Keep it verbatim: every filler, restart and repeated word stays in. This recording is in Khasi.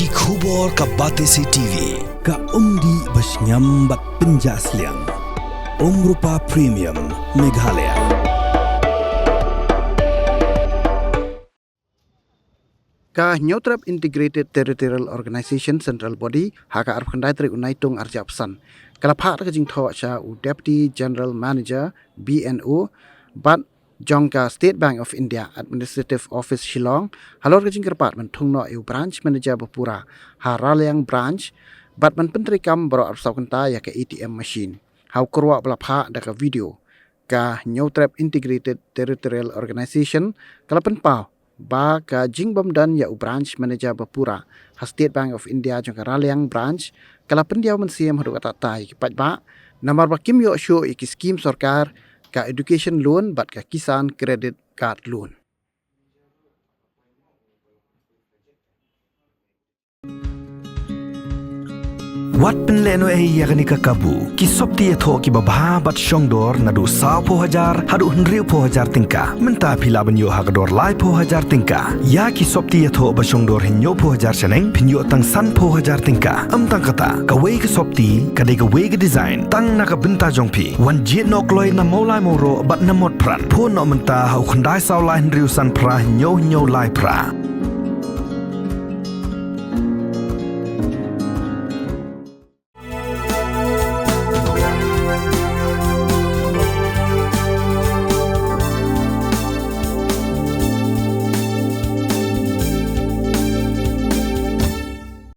Ki khubor ka Batesi T V, ka umdih ba shngiam bad pynjah sliang. Umrupa Premium, Meghalaya. Ka Hynñiewtrep Integrated Territorial Organization Central Body, ha ka arphew khyndai tarik u Naitung arhajar arphew san, ka la phah da ka jingthoh sha u Deputy General Manager, B N O, bad jong ka State Bank of India Administrative Office Shillong, halor ka jingkyrpad ban thung noh ïa u Branch Manager ba pura ha Raliang Branch, bad ban pyntreikam baroh arphew saw kynta ïa ka A T M machine. Ha u kyrwoh ba la phah da ka video, ka Hynñiewtrep Integrated Territorial Organization ka la pynpaw ba ka jingbym don ïa u Branch Manager ba pura ha State Bank of India jong ka Raliang Branch ka la pyndiaw mynsiem haduh katta katta ïa ki paidbah, namar ba kim ïoh shuh ïa ki skim sorkar, ka Education Loan bad ka Kisan Credit Card Loan. Wat pynlehnohei ïa kane ka kabu. Ki sopti ïathoh kiba bha bad shongdor naduh sawphew hajar haduh hynriewphew hajar tyngka. Mynta phi lah ban ïoh ha ka dor laiphew hajar tyngka. Ïa ki sopti ïathoh ba shongdor hynñiewphew hajar shaneng, phin ïoh tang sanphew hajar tyngka. Ym tang kata, kawei ka sopti ka dei kawei ka design, tang na ka bynta jong phi. Wan jied noh kloi na Mawlai Mawroh bad na Motphran. Phone noh mynta ha u khyndai saw lai hynriew san phra hynñiew hynñiew lai phra.